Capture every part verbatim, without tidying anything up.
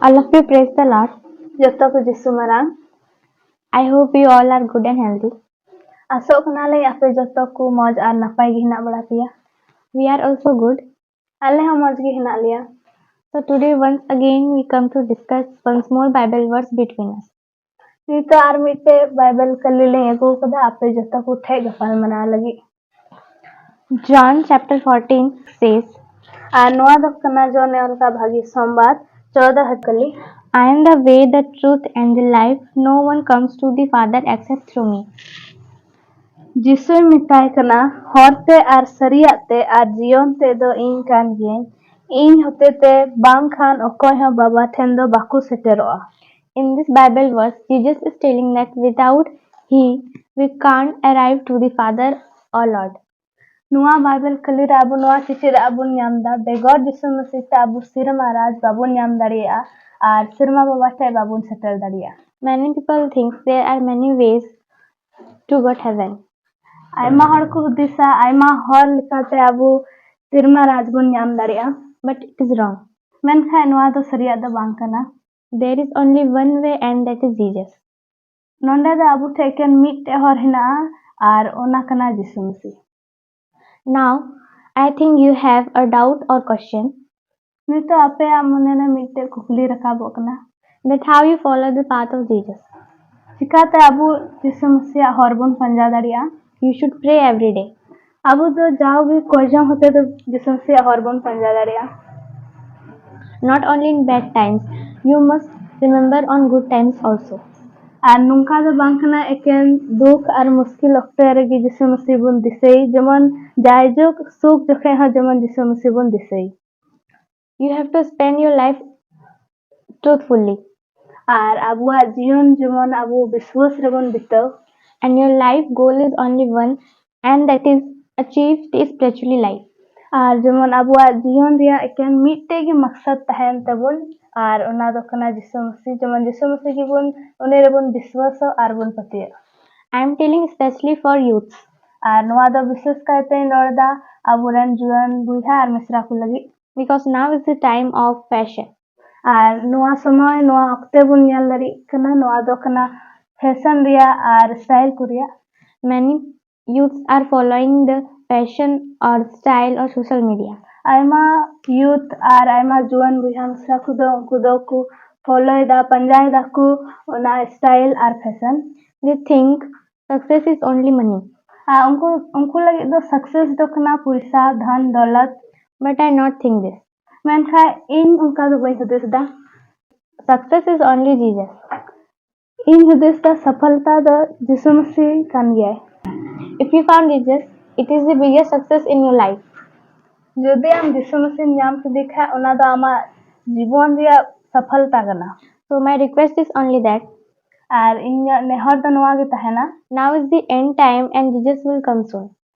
All of you, praise the Lord. ᱡᱚᱛᱚ ᱠᱚ ᱡᱤᱥᱩ ᱢᱟᱨᱟᱝ᱾ I hope you all are good and healthy. ᱟᱥᱚᱜ ᱠᱟᱱᱟᱞᱤᱧ ᱟᱯᱮ ᱡᱚᱛᱚ ᱠᱚ ᱢᱚᱡᱽ ᱟᱨ ᱱᱟᱯᱟᱭ ᱜᱮ ᱦᱮᱱᱟᱜ ᱵᱟᱲᱟ ᱯᱮᱭᱟ᱾ We are also good. ᱟᱞᱮ ᱦᱚᱸ ᱢᱚᱡᱽ ᱜᱮ ᱦᱮᱱᱟᱜ ᱞᱮᱭᱟ᱾ So today once again we come to discuss once more Bible verse between us. ᱱᱤᱛᱚᱜ ᱟᱨ ᱢᱤᱫᱴᱮᱡ ᱵᱟᱭᱵᱮᱞ ᱠᱟᱹᱞᱤ ᱞᱤᱧ ᱟᱹᱜᱩ ᱟᱠᱟᱫᱟ ᱟᱯᱮ ᱡᱚᱛᱚ ᱠᱚ ᱴᱷᱮᱡ ᱜᱟᱯᱟᱞ ᱢᱟᱨᱟᱣ ᱞᱟᱹᱜᱤᱫ᱾ John chapter fourteen says, ᱟᱨ ᱱᱚᱣᱟ ᱫᱚ ᱠᱟᱱᱟ ᱡᱚᱦᱚᱱ ᱮ ᱚᱞ ᱠᱟᱜ ᱵᱷᱟᱹᱜᱤ ᱥᱚᱢᱵᱟᱫ ᱪᱚᱣᱫᱟ ᱦᱟᱹᱛᱠᱟᱹᱞᱤ, "I am the way, the truth, and the life. No one comes to the Father except through me." ᱡᱤᱥᱩᱭ ᱢᱮᱛᱟᱭ ᱠᱟᱱᱟ, "ᱦᱚᱨ ᱛᱮ ᱟᱨ ᱥᱟᱹᱨᱤᱭᱟᱜ ᱛᱮ ᱟᱨ ᱡᱤᱭᱚᱱ ᱛᱮ ᱫᱚ ᱤᱧ ᱠᱟᱱ ᱜᱤᱭᱟᱹᱧ᱾ ᱤᱧ ᱦᱚᱛᱮ ᱛᱮ ᱵᱟᱝᱠᱷᱟᱱ ᱚᱠᱚᱭ ᱦᱚᱸ ᱵᱟᱵᱟ ᱴᱷᱮᱱ ᱫᱚ ᱵᱟᱠᱚ ᱥᱮᱴᱮᱨᱚᱜᱼᱟ." In this Bible verse, Jesus is telling that without He, we can't arrive to the Father or Lord. ᱱᱚᱣᱟ ᱵᱟᱭᱵᱮᱞ ᱠᱟᱹᱞᱤ ᱨᱮ ᱟᱵᱚ ᱱᱚᱣᱟ ᱪᱮᱪᱮᱫ ᱨᱮ ᱟᱵᱚ ᱧᱟᱢ ᱮᱫᱟ, ᱵᱮᱜᱚᱨ ᱡᱤᱥᱩ ᱢᱟᱹᱥᱤ ᱛᱮ ᱟᱵᱚ ᱥᱮᱨᱢᱟ ᱨᱟᱡᱽ ᱵᱟᱵᱚᱱ ᱧᱟᱢ ᱫᱟᱲᱮᱭᱟᱜᱼᱟ ᱟᱨ ᱥᱮᱨᱢᱟ ᱵᱟᱵᱟ ᱴᱷᱮᱱ ᱵᱟᱵᱚᱱ ᱥᱮᱴᱮᱨ ᱫᱟᱲᱮᱭᱟᱜᱼᱟ᱾ Many people think there are many ways to go to heaven. ᱟᱭᱢᱟ ᱦᱚᱲ ᱠᱚ ᱦᱩᱫᱤᱥᱟ ᱟᱭᱢᱟ ᱦᱚᱨ ᱞᱮᱠᱟᱛᱮ ᱟᱵᱚ ᱥᱮᱨᱢᱟ ᱨᱟᱡᱽ ᱵᱚᱱ ᱧᱟᱢ ᱫᱟᱲᱮᱭᱟᱜᱼᱟ᱾ But it is wrong. ᱢᱮᱱᱠᱷᱟᱱ ᱱᱚᱣᱟ ᱫᱚ ᱥᱟᱹᱨᱤᱭᱟᱜ ᱫᱚ ᱵᱟᱝ ᱠᱟᱱᱟ᱾ There is only one way and that is Jesus. ᱱᱚᱰᱮ ᱫᱚ ᱟᱵᱚ ᱴᱷᱮᱱ ᱮᱠᱮᱱ ᱢᱤᱫᱴᱮᱡ ᱦᱚᱨ ᱦᱮᱱᱟᱜᱼᱟ ᱟᱨ ᱚᱱᱟ ᱠᱟᱱᱟ ᱡᱤᱥᱩ ᱢᱟᱹᱥᱤ᱾ Now, I think you have a doubt or question ᱱᱤᱛᱚᱜ ᱟᱯᱮᱭᱟᱜ ᱢᱚᱱᱮ ᱨᱮ ᱢᱤᱫᱴᱮᱡ ᱠᱩᱠᱞᱤ ᱨᱟᱠᱟᱵᱚᱜ ᱠᱟᱱᱟ᱾ That how you follow the path of Jesus. ᱪᱤᱠᱟᱛᱮ ᱟᱵᱚ ᱡᱤᱥᱩ ᱢᱟᱹᱥᱤᱭᱟᱜ ᱦᱚᱨ ᱵᱚᱱ ᱯᱟᱸᱡᱟ ᱫᱟᱲᱮᱭᱟᱜᱼᱟ? You should pray every day. ᱟᱵᱚ ᱫᱚ ᱡᱟᱣᱜᱮ ᱠᱚᱭᱡᱚᱝ ᱦᱚᱛᱮ ᱫᱚ ᱡᱤᱥᱩ ᱢᱟᱹᱥᱤᱭᱟᱜ ᱦᱚᱨ ᱵᱚᱱ ᱯᱟᱸᱡᱟ ᱫᱟᱲᱮᱭᱟᱜᱼᱟ᱾ Not only in bad times, you must remember on good times also. ᱟᱨ ᱱᱚᱝᱠᱟ ᱫᱚ ᱵᱟᱝ ᱠᱟᱱᱟ ᱮᱠᱮᱱ ᱫᱩᱠ ᱟᱨ ᱢᱩᱥᱠᱤᱞ ᱚᱠᱛᱮ ᱨᱮᱜᱮ ᱡᱤᱥᱩ ᱢᱟᱹᱥᱤ ᱵᱚᱱ ᱫᱤᱥᱟᱹᱭ, ᱡᱮᱢᱚᱱ ᱡᱟᱭᱡᱩᱜᱽ ᱥᱩᱠ ᱡᱚᱠᱷᱮᱡ ᱦᱚᱸ ᱡᱮᱢᱚᱱ ᱡᱤᱥᱩ ᱢᱟᱹᱥᱤ ᱵᱚᱱ ᱫᱤᱥᱟᱹᱭ᱾ You have to spend your life truthfully. ᱟᱨ ᱟᱵᱚᱣᱟᱜ ᱡᱤᱭᱚᱱ ᱡᱮᱢᱚᱱ ᱟᱵᱚ ᱵᱤᱥᱣᱟᱥ ᱨᱮᱵᱚᱱ ᱵᱤᱛᱟᱹᱣ᱾ And your life goal is only one, and that is achieve the spiritually life. ᱟᱨ ᱡᱮᱢᱚᱱ ᱟᱵᱚᱣᱟᱜ ᱡᱤᱭᱚᱱ ᱨᱮᱭᱟᱜ ᱮᱠᱮᱱ ᱢᱤᱫᱴᱮᱡ ᱜᱮ ᱢᱟᱠᱥᱟᱫ ᱛᱟᱦᱮᱱ ᱛᱟᱵᱚᱱ, ᱟᱨ ᱚᱱᱟ ᱫᱚ ᱠᱟᱱᱟ ᱡᱤᱥᱩ ᱢᱟᱹᱥᱤ, ᱡᱮᱢᱚᱱ ᱡᱤᱥᱩ ᱢᱟᱹᱥᱤ ᱜᱮᱵᱚᱱ, ᱩᱱᱤ ᱨᱮᱵᱚᱱ ᱵᱤᱥᱣᱟᱥᱚᱜ ᱟᱨ ᱵᱚᱱ ᱯᱟᱹᱛᱭᱟᱹᱜᱼᱟ᱾ I am telling especially for youths. ᱟᱨ ᱱᱚᱣᱟ ᱫᱚ ᱵᱤᱥᱮᱥ ᱠᱟᱭᱛᱮᱧ ᱨᱚᱲ ᱮᱫᱟ ᱟᱵᱚᱨᱮᱱ ᱡᱩᱣᱟᱹᱱ ᱵᱚᱭᱦᱟ ᱟᱨ ᱢᱤᱥᱨᱟ ᱠᱚ ᱞᱟᱹᱜᱤᱫ᱾ Because now is the time of fashion. ᱟᱨ ᱱᱚᱣᱟ ᱥᱚᱢᱚᱭ, ᱱᱚᱣᱟ ᱚᱠᱛᱮ ᱵᱚᱱ ᱧᱮᱞ ᱫᱟᱲᱮᱭᱟᱜ ᱠᱟᱱᱟ, ᱱᱚᱣᱟ ᱫᱚ ᱠᱟᱱᱟ ᱯᱷᱮᱥᱚᱱ ᱨᱮᱭᱟᱜ ᱟᱨ ᱥᱴᱟᱭᱤᱞ ᱠᱚ ᱨᱮᱭᱟᱜ᱾ Many youths are following the fashion or style or social media. ᱟᱭᱢᱟ ᱭᱩᱛᱷ ᱟᱨ ᱟᱭᱢᱟ ᱡᱩᱣᱟᱹᱱ ᱵᱚᱭᱦᱟ ᱢᱤᱥᱨᱟ ᱠᱚᱫᱚ ᱩᱱᱠᱩ ᱫᱚᱠᱚ ᱯᱷᱚᱞᱳᱭᱮᱫᱟ, ᱯᱟᱸᱡᱟᱭᱮᱫᱟ ᱠᱚ ᱚᱱᱟ style R fashion. They think success is only money. ᱟᱨ ᱩᱱᱠᱩ ᱩᱱᱠᱩ ᱞᱟᱹᱜᱤᱫ ᱫᱚ ᱥᱟᱠᱥᱮᱥ ᱫᱚ ᱠᱟᱱᱟ ᱯᱚᱭᱥᱟ, ᱫᱷᱚᱱ ᱫᱚᱞᱚᱛ᱾ But I not think this. ᱢᱮᱱᱠᱷᱟᱱ ᱤᱧ ᱚᱱᱠᱟ ᱫᱚ ᱵᱟᱹᱧ ᱦᱩᱫᱤᱥ ᱮᱫᱟ᱾ Success is only Jesus. ᱤᱧ ᱦᱩᱫᱤᱥ ᱮᱫᱟ ᱥᱟᱯᱷᱚᱞᱛᱟ ᱫᱚ ᱡᱤᱥᱩ ᱢᱟᱹᱥᱤ ᱠᱟᱱ ᱜᱮᱭᱟᱭ᱾ If you found Jesus, it is the biggest success in your life. ᱡᱩᱫᱤ ᱟᱢ ᱡᱤᱥᱩ ᱢᱟᱹᱥᱤᱢ ᱧᱟᱢ ᱠᱮᱫᱮ ᱠᱷᱟᱱ, ᱚᱱᱟ ᱫᱚ ᱟᱢᱟᱜ ᱡᱤᱵᱚᱱ ᱨᱮᱭᱟᱜ ᱥᱟᱯᱷᱚᱞᱛᱟ ᱠᱟᱱᱟ᱾ So my request is only that. ᱟᱨ ᱤᱧᱟᱹᱜ ᱱᱮᱦᱚᱨ ᱫᱚ ᱱᱚᱣᱟ ᱜᱮ ᱛᱟᱦᱮᱱᱟ᱾ Now is the end time and Jesus will come soon.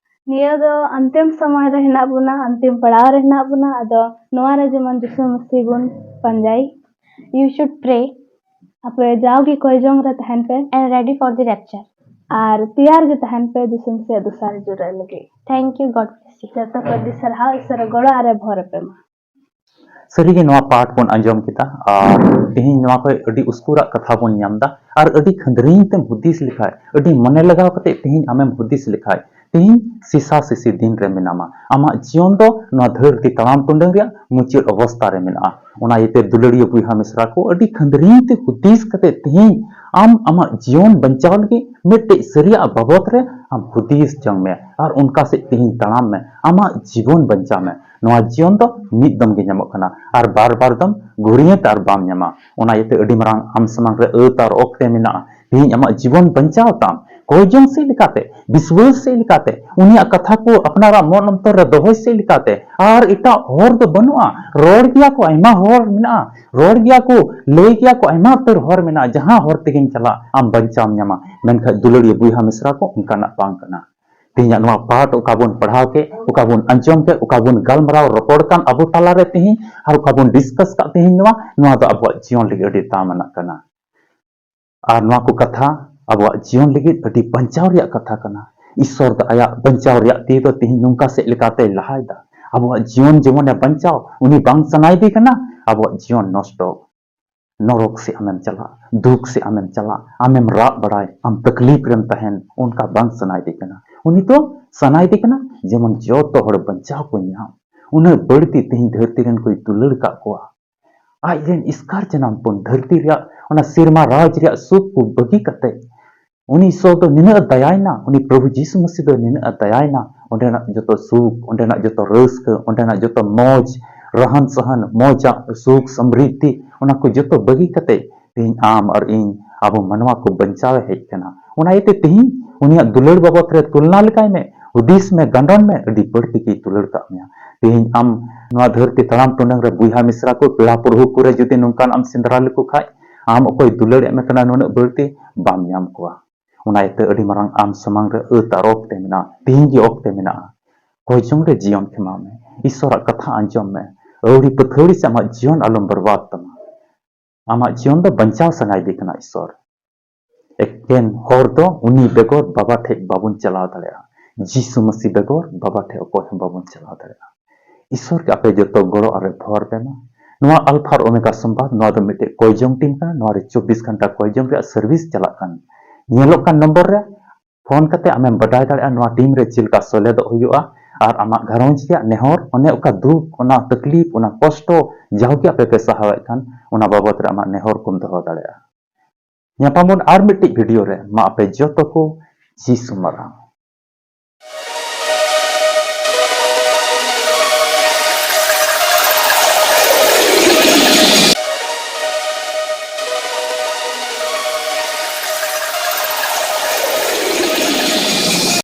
ᱱᱤᱭᱟᱹ ᱫᱚ ᱟᱱᱛᱤᱢ ᱥᱚᱢᱚᱭ ᱨᱮ ᱦᱮᱱᱟᱜ ᱵᱚᱱᱟ, ᱟᱱᱛᱤᱢ ᱯᱟᱲᱟᱣ ᱨᱮ ᱦᱮᱱᱟᱜ ᱵᱚᱱᱟ᱾ ᱟᱫᱚ ᱱᱚᱣᱟ ᱨᱮ ᱡᱮᱢᱚᱱ ᱡᱤᱥᱩ ᱢᱟᱹᱥᱤ ᱵᱚᱱ ᱯᱟᱸᱡᱟᱭ᱾ You should pray. ᱟᱯᱮ ᱡᱟᱣᱜᱮ ᱠᱚᱭ ᱡᱚᱝ ᱨᱮ ᱛᱟᱦᱮᱱ ᱯᱮ᱾ And ready for the rapture. ᱟᱨ ᱛᱮᱭᱟᱨ ᱜᱮ ᱛᱟᱦᱮᱱ ᱯᱮ ᱡᱤᱥᱩ ᱢᱟᱹᱥᱤᱭᱟᱜ ᱫᱚᱥᱟᱨ ᱦᱤᱡᱩᱜ ᱨᱮ ᱞᱟᱹᱜᱤᱫ᱾ Thank you. God bless you. ᱡᱚᱛᱚ ᱠᱚ ᱟᱹᱰᱤ ᱥᱟᱨᱦᱟᱣ, ᱤᱥᱚᱨ ᱜᱚᱲᱚ ᱟᱨᱮ ᱵᱷᱚᱨ ᱟᱯᱮ ᱢᱟ᱾ ᱥᱟᱹᱨᱤᱜᱮ ᱱᱚᱣᱟ ᱯᱟᱴ ᱵᱚᱱ ᱟᱸᱡᱚᱢ ᱠᱮᱫᱟ ᱟᱨ ᱛᱮᱦᱮᱧ ᱱᱚᱣᱟ ᱠᱷᱚᱱ ᱟᱹᱰᱤ ᱩᱥᱠᱩᱨᱟᱜ ᱠᱟᱛᱷᱟ ᱵᱚᱱ ᱧᱟᱢ ᱮᱫᱟ ᱟᱨ ᱟᱹᱰᱤ ᱠᱷᱟᱹᱱᱫᱽᱨᱤᱧ ᱛᱮᱢ ᱦᱩᱫᱤᱥ ᱞᱮᱠᱷᱟᱡ, ᱟᱹᱰᱤ ᱢᱚᱱᱮ ᱞᱟᱜᱟᱣ ᱠᱟᱛᱮ ᱛᱮᱦᱮᱧ ᱟᱢᱮᱢ ᱦᱩᱫᱤᱥ ᱞᱮᱠᱷᱟᱡ, ᱛᱮᱦᱮᱧ ᱥᱤᱥᱟ ᱥᱤᱥᱤ ᱫᱤᱱ ᱨᱮ ᱢᱮᱱᱟᱢᱟ᱾ ᱟᱢᱟᱜ ᱡᱤᱭᱚᱱ ᱫᱚ ᱱᱚᱣᱟ ᱫᱷᱟᱹᱨᱛᱤ ᱛᱟᱲᱟᱢ ᱴᱩᱰᱟᱹᱝ ᱨᱮᱭᱟᱜ ᱢᱩᱪᱟᱹᱫ ᱚᱵᱚᱥᱛᱟ ᱨᱮ ᱢᱮᱱᱟᱜᱼᱟ᱾ ᱚᱱᱟ ᱤᱭᱟᱹᱛᱮ ᱫᱩᱞᱟᱹᱲᱤᱭᱟᱹ ᱵᱚᱭᱦᱟ ᱢᱤᱥᱨᱟ ᱠᱚ, ᱟᱹᱰᱤ ᱠᱷᱟᱹᱱᱫᱽᱨᱤᱧ ᱛᱮ ᱦᱩᱫᱤᱥ ᱠᱟᱛᱮ ᱛᱮᱦᱮᱧ ᱟᱢ ᱟᱢᱟᱜ ᱡᱤᱭᱚᱱ ᱵᱟᱧᱪᱟᱣ ᱞᱟᱹᱜᱤᱫ ᱢᱤᱫᱴᱮᱡ ᱥᱟᱹᱨᱤᱭᱟᱜ ᱵᱟᱵᱚᱛ ᱨᱮ ᱟᱢ ᱦᱩᱫᱤᱥ ᱡᱚᱝ ᱢᱮ ᱟᱨ ᱚᱱᱠᱟ ᱥᱮᱫ ᱛᱮᱦᱮᱧ ᱛᱟᱲᱟᱢ ᱢᱮ, ᱟᱢᱟᱜ ᱡᱤᱵᱚᱱ ᱵᱟᱧᱪᱟᱣ ᱢᱮ᱾ ᱱᱚᱣᱟ ᱡᱤᱭᱚᱱ ᱫᱚ ᱢᱤᱫ ᱫᱚᱢ ᱜᱮ ᱧᱟᱢᱚᱜ ᱠᱟᱱᱟ ᱟᱨ ᱵᱟᱨ ᱵᱟᱨ ᱫᱚᱢ ᱜᱷᱩᱨᱤᱭᱟᱹᱛ ᱟᱨ ᱵᱟᱢ ᱧᱟᱢᱟ᱾ ᱚᱱᱟ ᱤᱭᱟᱹᱛᱮ ᱟᱹᱰᱤ ᱢᱟᱨᱟᱝ ᱟᱢ ᱥᱟᱢᱟᱝ ᱨᱮ ᱟᱹᱛ ᱟᱨ ᱚᱠᱛᱮ ᱢᱮᱱᱟᱜᱼᱟ᱾ ᱛᱮᱦᱮᱧ ᱟᱢᱟᱜ ᱡᱤᱵᱚᱱ ᱵᱟᱧᱪᱟᱣ ᱛᱟᱢ, ᱠᱚᱭ ᱡᱚᱝ ᱥᱮᱫ ᱞᱮᱠᱟᱛᱮ, ᱵᱤᱥᱣᱟᱹᱥ ᱥᱮᱫ ᱞᱮᱠᱟᱛᱮ, ᱩᱱᱤᱭᱟᱜ ᱠᱟᱛᱷᱟ ᱠᱚ ᱟᱯᱱᱟᱨᱟᱜ ᱢᱚᱱ ᱚᱱᱛᱚᱨ ᱨᱮ ᱫᱚᱦᱚᱭ ᱥᱮᱫ ᱞᱮᱠᱟᱛᱮ ᱟᱨ ᱮᱴᱟᱜ ᱦᱚᱨ ᱫᱚ ᱵᱟᱹᱱᱩᱜᱼᱟ᱾ ᱨᱚᱲ ᱜᱮᱭᱟ ᱠᱚ, ᱟᱭᱢᱟ ᱦᱚᱲ ᱢᱮᱱᱟᱜᱼᱟ, ᱨᱚᱲ ᱜᱮᱭᱟ ᱠᱚ, ᱞᱟᱹᱭ ᱜᱮᱭᱟ ᱠᱚ, ᱟᱭᱢᱟ ᱩᱛᱟᱹᱨ ᱦᱚᱨ ᱢᱮᱱᱟᱜᱼᱟ, ᱡᱟᱦᱟᱸ ᱦᱚᱨ ᱛᱮᱜᱮᱢ ᱪᱟᱞᱟᱜ ᱟᱢ ᱵᱟᱧᱪᱟᱣ ᱧᱟᱢᱟ᱾ ᱢᱮᱱᱠᱷᱟᱱ ᱫᱩᱞᱟᱹᱲᱤᱭᱟᱹ ᱵᱚᱭᱦᱟ ᱢᱤᱥᱨᱟ ᱠᱚ, ᱚᱱᱠᱟᱱᱟᱜ ᱵᱟᱝ ᱠᱟᱱᱟ᱾ ᱛᱮᱦᱮᱧᱟᱜ ᱱᱚᱣᱟ ᱯᱟᱴ ᱚᱠᱟ ᱵᱚᱱ ᱯᱟᱲᱦᱟᱣ ᱠᱮᱫ, ᱚᱠᱟ ᱵᱚᱱ ᱟᱸᱡᱚᱢ ᱠᱮᱫ, ᱚᱠᱟ ᱵᱚᱱ ᱜᱟᱞᱢᱟᱨᱟᱣ ᱨᱚᱯᱚᱲ ᱠᱟᱱ ᱟᱵᱚ ᱛᱟᱞᱟᱨᱮ ᱛᱮᱦᱮᱧ ᱟᱨ ᱚᱠᱟ ᱵᱚᱱ ᱰᱤᱥᱠᱟᱥ ᱠᱟᱜ ᱛᱮᱦᱮᱧ, ᱱᱚᱣᱟ, ᱱᱚᱣᱟ ᱫᱚ ᱟᱵᱚᱣᱟᱜ ᱡᱤᱭᱚᱱ ᱞᱟᱹᱜᱤᱫ ᱟᱹᱰᱤ ᱫᱟᱢᱟᱱᱟᱜ ᱠᱟᱱᱟ᱾ ᱟᱨ ᱱᱚᱣᱟ ᱠᱚ ᱠᱟᱛᱷᱟ ᱟᱵᱚᱣᱟᱜ ᱡᱤᱭᱚᱱ ᱞᱟᱹᱜᱤᱫ ᱟᱹᱰᱤ ᱵᱟᱧᱪᱟᱣ ᱨᱮᱭᱟᱜ ᱠᱟᱛᱷᱟ ᱠᱟᱱᱟ᱾ ᱤᱥᱥᱚᱨ ᱫᱚ ᱟᱭᱟᱜ ᱵᱟᱧᱪᱟᱣ ᱨᱮᱭᱟᱜ ᱛᱤ ᱫᱚ ᱛᱮᱦᱮᱧ ᱱᱚᱝᱠᱟ ᱥᱮᱫ ᱞᱮᱠᱟᱛᱮᱭ ᱞᱟᱦᱟᱭᱮᱫᱟ᱾ ᱟᱵᱚᱣᱟᱜ ᱡᱤᱭᱚᱱ ᱡᱮᱢᱚᱱᱮ ᱵᱟᱧᱪᱟᱣ, ᱩᱱᱤ ᱵᱟᱝ ᱥᱟᱱᱟᱭᱮᱫᱮ ᱠᱟᱱᱟ ᱟᱵᱚᱣᱟᱜ ᱡᱤᱭᱚᱱ ᱱᱚᱥᱴᱚ᱾ ᱱᱚᱨᱚᱠ ᱥᱮ ᱟᱢᱮᱢ ᱪᱟᱞᱟᱜ, ᱫᱩᱠ ᱥᱮ ᱟᱢᱮᱢ ᱪᱟᱞᱟᱜ, ᱟᱢᱮᱢ ᱨᱟᱜ ᱵᱟᱲᱟᱭ, ᱟᱢ ᱛᱟᱠᱞᱤᱯ ᱨᱮᱢ ᱛᱟᱦᱮᱱ, ᱚᱱᱠᱟ ᱵᱟᱝ ᱥᱟᱱᱟᱭᱮᱫᱮ ᱠᱟᱱᱟ᱾ ᱩᱱᱤ ᱫᱚ ᱥᱟᱱᱟᱭᱮᱫᱮ ᱠᱟᱱᱟ ᱡᱮᱢᱚᱱ ᱡᱚᱛᱚ ᱦᱚᱲ ᱵᱟᱧᱪᱟᱣ ᱠᱚ ᱧᱟᱢ᱾ ᱩᱱᱟᱹᱜ ᱵᱟᱹᱲᱛᱤ ᱛᱮᱦᱮᱧ ᱫᱷᱟᱹᱨᱛᱤ ᱨᱮᱱ ᱠᱚᱭ ᱫᱩᱞᱟᱹᱲ ᱠᱟᱜ ᱠᱚᱣᱟ᱾ ᱟᱡ ᱨᱮᱱ ᱮᱥᱠᱟᱨ ᱡᱟᱱᱟᱢ ᱯᱚᱱ ᱫᱷᱟᱹᱨᱛᱤ ᱨᱮᱭᱟᱜ ᱚᱱᱟ ᱥᱮᱨᱢᱟ ᱨᱟᱡᱽ ᱨᱮᱭᱟᱜ ᱥᱩᱠ ᱠᱚ ᱵᱟᱹᱜᱤ ᱠᱟᱛᱮ, ᱩᱱᱤ ᱤᱥᱚᱨ ᱫᱚ ᱱᱤᱱᱟᱹᱜ ᱮ ᱫᱟᱭᱟᱭᱮᱱᱟ, ᱩᱱᱤ ᱯᱨᱚᱵᱷᱩ ᱡᱤᱥᱩ ᱢᱟᱹᱥᱤ ᱫᱚ ᱱᱤᱱᱟᱹᱜ ᱮ ᱫᱟᱭᱟᱭᱮᱱᱟ, ᱚᱸᱰᱮᱱᱟᱜ ᱡᱚᱛᱚ ᱥᱩᱠ, ᱚᱸᱰᱮᱱᱟᱜ ᱡᱚᱛᱚ ᱨᱟᱹᱥᱠᱟᱹ, ᱚᱸᱰᱮᱱᱟᱜ ᱡᱚᱛᱚ ᱢᱚᱡᱽ, ᱨᱟᱦᱟᱱ ᱥᱟᱦᱟᱱ, ᱢᱚᱡᱟᱜ ᱥᱩᱠ ᱥᱚᱢᱨᱤᱫᱷᱤ, ᱚᱱᱟ ᱠᱚ ᱡᱚᱛᱚ ᱵᱟᱹᱜᱤ ᱠᱟᱛᱮ ᱛᱮᱦᱮᱧ ᱟᱢ ᱟᱨ ᱤᱧ ᱟᱵᱚ ᱢᱟᱱᱣᱟ ᱠᱚ ᱵᱟᱧᱪᱟᱣᱮ ᱦᱮᱡ ᱠᱟᱱᱟ᱾ ᱚᱱᱟ ᱤᱭᱟᱹᱛᱮ ᱛᱮᱦᱮᱧ ᱩᱱᱤᱭᱟᱜ ᱫᱩᱞᱟᱹᱲ ᱵᱟᱵᱚᱛ ᱨᱮ ᱛᱩᱞᱱᱟ ᱞᱮᱠᱟᱭ ᱢᱮ, ᱦᱩᱫᱤᱥ ᱢᱮ, ᱜᱟᱸᱰᱚᱱ ᱢᱮ, ᱟᱹᱰᱤ ᱵᱟᱹᱲᱛᱤ ᱜᱮᱭ ᱫᱩᱞᱟᱹᱲ ᱠᱟᱜ ᱢᱮᱭᱟ᱾ ᱛᱮᱦᱮᱧ ᱟᱢ ᱱᱚᱣᱟ ᱫᱷᱟᱹᱨᱛᱤ ᱛᱟᱲᱟᱢ ᱴᱩᱰᱟᱹᱝ ᱨᱮ ᱵᱚᱭᱦᱟ ᱢᱤᱥᱨᱟ ᱠᱚ, ᱯᱮᱲᱟ ᱯᱨᱚᱵᱷᱩ ᱠᱚᱨᱮ ᱡᱩᱫᱤ ᱱᱚᱝᱠᱟᱱ ᱟᱢ ᱥᱮᱸᱫᱽᱨᱟ ᱞᱮᱠᱚ ᱠᱷᱟᱡ, ᱟᱢ ᱚᱠᱚᱭ ᱫᱩᱞᱟᱹᱲ ᱮᱢ ᱠᱟᱱᱟ ᱱᱩᱱᱟᱹᱜ ᱵᱟᱹᱲᱛᱤ, ᱵᱟᱢ ᱧᱟᱢ ᱠᱚᱣᱟ᱾ ᱚᱱᱟ ᱤᱭᱟᱹᱛᱮ ᱟᱹᱰᱤ ᱢᱟᱨᱟᱝ ᱟᱢ ᱥᱟᱢᱟᱝ ᱨᱮ ᱟᱹᱛ ᱟᱨ ᱚᱠᱛᱮ ᱢᱮᱱᱟᱜᱼᱟ, ᱛᱮᱦᱮᱧ ᱜᱮ ᱚᱠᱛᱮ ᱢᱮᱱᱟᱜᱼᱟ᱾ ᱠᱚᱭ ᱡᱚᱝ ᱨᱮ ᱡᱤᱭᱚᱱ ᱠᱷᱮᱢᱟᱣ ᱢᱮ, ᱤᱥᱚᱨᱟᱜ ᱠᱟᱛᱷᱟ ᱟᱸᱡᱚᱢ ᱢᱮ, ᱟᱹᱣᱲᱤ ᱯᱟᱹᱛᱷᱟᱹᱣᱲᱤ ᱥᱮ ᱟᱢᱟᱜ ᱡᱤᱭᱚᱱ ᱟᱞᱚᱢ ᱵᱚᱨᱵᱟᱫ ᱛᱟᱢᱟ᱾ ᱟᱢᱟᱜ ᱡᱤᱭᱚᱱ ᱫᱚ ᱵᱟᱧᱪᱟᱣ ᱥᱟᱱᱟᱭᱮᱫᱮ ᱠᱟᱱᱟ ᱤᱥᱚᱨ᱾ ᱮᱠᱮᱱ ᱦᱚᱨ ᱫᱚ ᱩᱱᱤ ᱵᱮᱜᱚᱨ ᱵᱟᱵᱟ ᱴᱷᱮᱡ ᱵᱟᱵᱚᱱ ᱪᱟᱞᱟᱣ ᱫᱟᱲᱮᱭᱟᱜᱼᱟ᱾ ᱡᱤᱥᱩ ᱢᱟᱹᱥᱤ ᱵᱮᱜᱚᱨ ᱵᱟᱵᱟ ᱴᱷᱮᱡ ᱚᱠᱚᱭ ᱦᱚᱸ ᱵᱟᱵᱚᱱ ᱪᱟᱞᱟᱣ ᱫᱟᱲᱮᱭᱟᱜᱼᱟ᱾ ᱤᱥᱚᱨ ᱜᱮ ᱟᱯᱮ ᱡᱚᱛᱚ ᱜᱚᱲᱚ ᱟᱨ ᱵᱷᱚᱨ ᱯᱮ ᱢᱟ᱾ ᱱᱚᱣᱟ ᱟᱞᱯᱷᱟ ᱟᱨ ᱳᱢᱮᱜᱟ ᱥᱚᱢᱵᱟᱫ, ᱱᱚᱣᱟ ᱫᱚ ᱢᱤᱫᱴᱮᱡ ᱠᱚᱭ ᱡᱚᱝ ᱴᱤᱢ ᱠᱟᱱᱟ᱾ ᱱᱚᱣᱟ ᱨᱮ ᱪᱚᱵᱵᱤᱥ ᱜᱷᱚᱱᱴᱟ ᱠᱚᱭ ᱡᱚᱝ ᱨᱮᱭᱟᱜ ᱥᱟᱨᱵᱷᱤᱥ ᱪᱟᱞᱟᱜ ᱠᱟᱱᱟ᱾ ᱧᱮᱞᱚᱜ ᱠᱟᱱ ᱱᱚᱢᱵᱚᱨ ᱨᱮ ᱯᱷᱳᱱ ᱠᱟᱛᱮ ᱟᱢᱮᱢ ᱵᱟᱰᱟᱭ ᱫᱟᱲᱮᱭᱟᱜᱼᱟ ᱱᱚᱣᱟ ᱴᱤᱢ ᱨᱮ ᱪᱮᱫ ᱞᱮᱠᱟ ᱥᱮᱞᱮᱫᱚᱜ ᱦᱩᱭᱩᱜᱼᱟ ᱟᱨ ᱟᱢᱟᱜ ᱜᱷᱟᱨᱚᱸᱡᱽ ᱨᱮᱭᱟᱜ ᱱᱮᱦᱚᱨ, ᱚᱱᱮ ᱚᱠᱟ ᱫᱩᱠ, ᱚᱱᱟ ᱛᱟᱠᱞᱤᱯ, ᱚᱱᱟ ᱠᱚᱥᱴᱚ ᱡᱟᱣᱜᱮ ᱟᱯᱮ ᱯᱮ ᱥᱟᱦᱟᱣᱮᱫ ᱠᱟᱱ, ᱚᱱᱟ ᱵᱟᱵᱚᱛ ᱨᱮ ᱟᱢᱟᱜ ᱱᱮᱦᱚᱨ ᱠᱚᱢ ᱫᱚᱦᱚ ᱫᱟᱲᱮᱭᱟᱜᱼᱟ᱾ ᱧᱟᱯᱟᱢ ᱵᱚᱱ ᱟᱨ ᱢᱤᱫᱴᱤᱡ ᱵᱷᱤᱰᱤᱭᱳ ᱨᱮ᱾ ᱢᱟ ᱟᱯᱮ ᱡᱚᱛᱚ ᱠᱚ ᱡᱤᱥᱩ ᱢᱟᱨᱟᱝ᱾